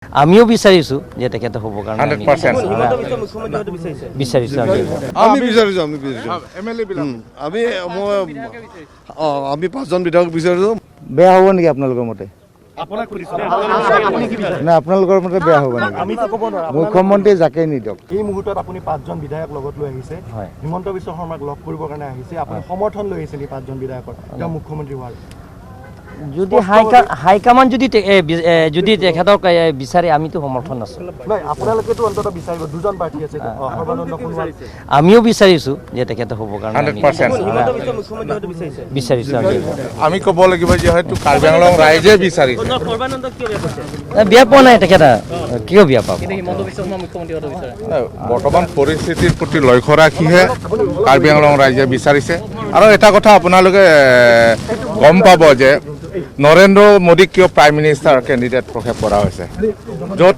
আমিও বিচাৰিছোঁ যে তেখেতে হ'বৰ কাৰণে আমি 100%। হিমন্ত বিশ্ব মুখ্যমন্ত্ৰী হোৱাটো বিচাৰিছে? বিচাৰিছোঁ আমি। আমি বিচাৰিছোঁ, আমি বিচাৰিছোঁ। এম এল এ বিলাক আমি মই আমি পাঁচজন বিধায়ক বিচাৰিছোঁ। বেয়া হ'ব নেকি আপোনালোকৰ মতে? আপোনাক সুধিছো দেই, আপুনি কি বিচাৰে? নাই, আপোনালোকৰ মতে বেয়া হ'ব নেকি? আমিতো ক'ব নোৱাৰো। মুখ্যমন্ত্ৰী যাকে নিদিয়ক। এই মুহূৰ্তত আপুনি পাঁচজন বিধায়ক লগত লৈ আহিছে। হয়। হিমন্ত বিশ্ব শৰ্মাক লগ কৰিবৰ কাৰণে আহিছে। আপুনি সমৰ্থন লৈ আহিছে নেকি পাঁচজন বিধায়কৰ তেওঁ মুখ্যমন্ত্ৰী হোৱাৰ? যদি হাইকমাণ্ড যদি যদি তেখেতক বিচাৰে, আমিতো সমৰ্থন আছোঁ। নাই, আপোনালোকেতো অন্ততঃ বিচাৰিব, দুজন প্ৰাৰ্থী আছে, সৰ্বানন্দ সোণোৱাল। আমিও বিচাৰিছোঁ যে তেখেতে হ'বৰ কাৰণে আমি 100%। হিমন্ত বিশ্ব মুখ্যমন্ত্ৰী হোৱাটো বিচাৰিছে? বিচাৰিছোঁ আমি। আমি ক'ব লাগিব যে হয়তো কাৰ্বি আংলং ৰাইজে বিচাৰিছে। নহয়, সৰ্বানন্দক কিয় বেয়া পাইছে? নাই, বেয়া পোৱা নাই তেখেতে। কিয় বেয়া পাব? নাই, বৰ্তমান পৰিস্থিতিৰ প্ৰতি লক্ষ্য ৰাখিহে কাৰ্বি আংলং ৰাইজে বিচাৰিছে। আৰু এটা কথা আপোনালোকে গম পাব যে নৰেন্দ্ৰ মোদীক কিয় প্ৰাইম মিনিষ্টাৰ কেণ্ডিডেট প্ৰক্ষেপ কৰা হৈছে, য'ত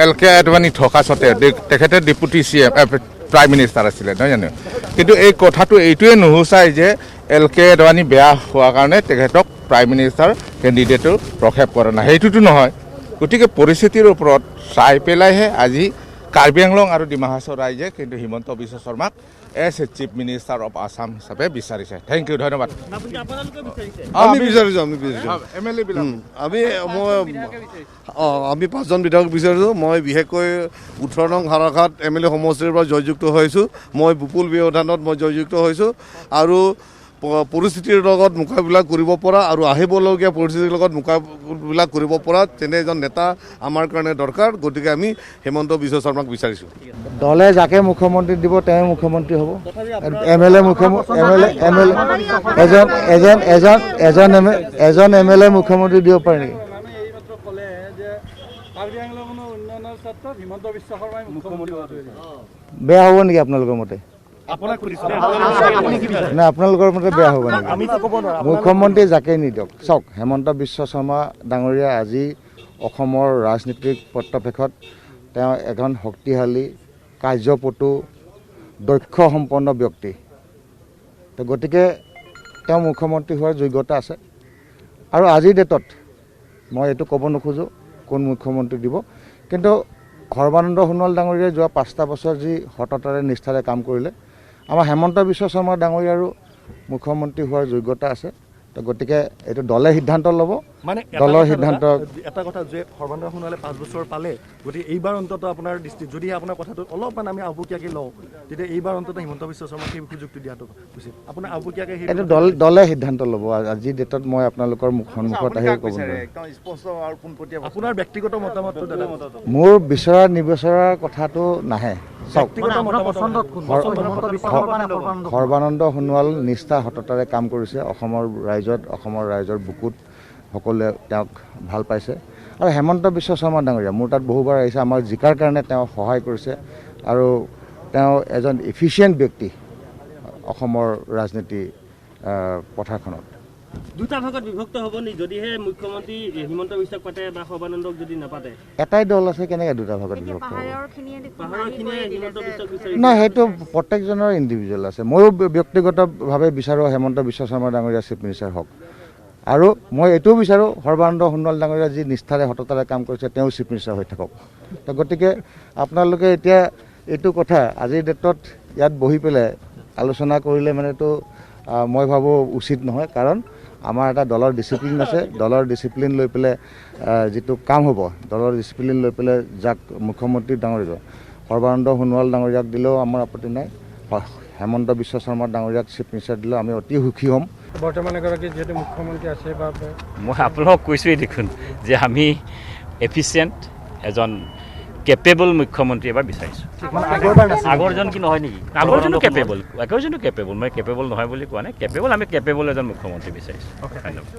এল কে আদৱানী থকা সত্ত্বেও তেখেতে deputy C M, prime minister আছিলে, নহয় জানো? কিন্তু এই কথাটো এইটোৱে নুসূচায় যে এল কে আদৱানী বেয়া হোৱাৰ কাৰণে তেখেতক প্ৰাইম মিনিষ্টাৰ কেণ্ডিডেটো প্ৰক্ষেপ কৰা নাই, সেইটোতো নহয়। গতিকে পৰিস্থিতিৰ ওপৰত চাই পেলাইহে আজি কাৰ্বি আংলং আৰু ডিমা হাছাও ৰাইজে কিন্তু হিমন্ত বিশ্ব শৰ্মাক as a Chief Minister of Assam হিচাপে বিচাৰিছে। Thank U, ধন্যবাদ। আপুনি আপোনালোকে বিচাৰিছে? আমি বিচাৰিছোঁ, আমি বিচাৰিছোঁ। এম এল এ বিলাক আমি মই আমি পাঁচজন বিধায়ক বিচাৰিছোঁ। মই বিশেষকৈ 18 নং হাৰাঘাট এম এল এ সমষ্টিৰ পৰা জয়যুক্ত হৈছোঁ। মই বিপুল ব্যৱধানত মই জয়যুক্ত হৈছোঁ আৰু পৰিস্থিতিৰ লগত মোকাবিলা কৰিব পৰা আৰু আহিবলগীয়া পৰিস্থিতিৰ লগত মোকাবিলা কৰিব পৰা তেনে এজন নেতা আমাৰ কাৰণে দৰকাৰ। গতিকে আমি হিমন্ত বিশ্ব শৰ্মাক বিচাৰিছোঁ। দলে যাকে মুখ্যমন্ত্ৰী দিব, তেওঁ মুখ্যমন্ত্ৰী হ'ব। এম এল এ মুখ্যমন্ত্ৰী, এম এল এ এজন এজন এজন এজন এম এজন এম এল এ মুখ্যমন্ত্ৰী দিব পাৰে নেকি? আমি এইমাত্ৰ ক'লে যে কাৰ্বি আংলঙৰ উন্নয়নৰ ক্ষেত্ৰত হিমন্ত বিশ্ব শৰ্মাই মুখ্যমন্ত্ৰী হোৱাটো বেয়া হ'ব নেকি আপোনালোকৰ মতে? আপোনাক সুধিছো দেই, আপুনি কি বিচাৰে? নাই, আপোনালোকৰ মতে বেয়া হ'ব নেকি? আমিতো ক'ব নোৱাৰো। মুখ্যমন্ত্ৰী যাকে নিদিয়ক। চাওক, হেমন্ত বিশ্ব শৰ্মা ডাঙৰীয়া আজি অসমৰ ৰাজনীতিক পৰ্যবেক্ষত তেওঁ এজন শক্তিশালী, কাৰ্যপটু, দক্ষ সম্পন্ন ব্যক্তি। তো গতিকে তেওঁ মুখ্যমন্ত্ৰী হোৱাৰ যোগ্যতা আছে। আৰু আজিৰ ডেটত মই এইটো ক'ব নোখোজোঁ কোন মুখ্যমন্ত্ৰী দিব, কিন্তু সৰ্বানন্দ সোণোৱাল ডাঙৰীয়াই যোৱা 5টা বছৰ যি সততাৰে, নিষ্ঠাৰে কাম কৰিলে, আমাৰ হেমন্ত বিশ্ব শৰ্মা ডাঙৰীয়াৰো মুখ্যমন্ত্ৰী হোৱাৰ যোগ্যতা আছে। তো গতিকে এইটো দলে সিদ্ধান্ত ল'ব। মানে এটা দলৰ কথা সিদ্ধান্ত। দাদা, এটা কথা যে সৰ্বানন্দ সোণোৱালে 5 বছৰ পালে, গতিকে এইবাৰ অন্ততঃ আপোনাৰ দৃষ্টিত যদি আপোনাৰ কথাটো অলপমান আমি আওপকীয়াকৈ লওঁ, তেতিয়া এইবাৰ অন্ততঃ হিমন্ত বিশ্ব শৰ্মাক সেই সুযোগটো দিয়াটো উচিত। আপোনাৰ আওপকীয়াকৈ সেই এইটো দলে সিদ্ধান্ত ল'ব। আজিৰ ডেটত মই আপোনালোকৰ সন্মুখত আহি ক'ব নোৱাৰিম। একদম স্পষ্ট আৰু পোনপটীয়া। আপোনাৰ ব্যক্তিগত মতামতটো দাদা। মোৰ বিচৰা নিবিচৰাৰ কথাটো নাহে। চাওক, ব্যক্তিগত মতামত। সৰ্বানন্দ সোণোৱাল নিষ্ঠা, সততাৰে কাম কৰিছে অসমৰ ৰাইজত, অসমৰ ৰাইজৰ বুকুত সকলোৱে তেওঁক ভাল পাইছে। আৰু হেমন্ত বিশ্ব শৰ্মা ডাঙৰীয়া মোৰ তাত বহুবাৰ আহিছে, আমাৰ জিকাৰ কাৰণে তেওঁ সহায় কৰিছে আৰু তেওঁ এজন ইফিচিয়েণ্ট ব্যক্তি অসমৰ ৰাজনীতি পথাৰখনত। দুটা ভাগত বিভক্ত হ'ব নি, যদিহে মুখ্যমন্ত্ৰী হিমন্ত বিশ্বক পাতে বা সৰ্বানন্দক যদি নাপাতে? এটাই দল আছে, কেনেকৈ দুটা ভাগত বিভক্ত হ'ব? পাহাৰৰখিনিয়ে হিমন্ত বিশ্বক বিচাৰিছে। নাই, সেইটো প্ৰত্যেকজনৰ ইণ্ডিভিজুৱেল আছে। ময়ো ব্যক্তিগতভাৱে বিচাৰোঁ হেমন্ত বিশ্ব শৰ্মা ডাঙৰীয়া চিফ মিনিষ্টাৰ হওক আৰু মই এইটোও বিচাৰোঁ সৰ্বানন্দ সোণোৱাল ডাঙৰীয়া যি নিষ্ঠাৰে, সততাৰে কাম কৰিছে, তেওঁ চিফ মিনিষ্টাৰ হৈ থাকক। তো গতিকে আপোনালোকে এতিয়া এইটো কথা আজিৰ ডেটত ইয়াত বহি পেলাই আলোচনা কৰিলে মানেতো মই ভাবোঁ উচিত নহয়, কাৰণ আমাৰ এটা দলৰ ডিচিপ্লিন আছে। দলৰ ডিচিপ্লিন লৈ পেলাই যিটো কাম হ'ব, দলৰ ডিচিপ্লিন লৈ পেলাই যাক মুখ্যমন্ত্ৰী ডাঙৰীয়া, সৰ্বানন্দ সোণোৱাল ডাঙৰীয়াক দিলেও আমাৰ আপত্তি নাই, হেমন্ত বিশ্ব শৰ্মা ডাঙৰীয়াক চিফ মিনিষ্টাৰ দিলেও আমি অতি সুখী হ'ম। বৰ্তমান এগৰাকী যিহেতু মুখ্যমন্ত্ৰী আছে বা মই আপোনালোকক কৈছোঁৱেই দেখোন যে আমি এফিচিয়েণ্ট এজন কেপেবল মুখ্যমন্ত্ৰী এবাৰ বিচাৰিছোঁ। আগৰজন কি নহয় নেকি? আগৰজনো কেপেবল, আগৰজনো কেপেবল। মই কেপেবল নহয় বুলি কোৱা নাই, কেপেবল। আমি কেপেবল এজন মুখ্যমন্ত্ৰী বিচাৰিছোঁ। ধন্যবাদ।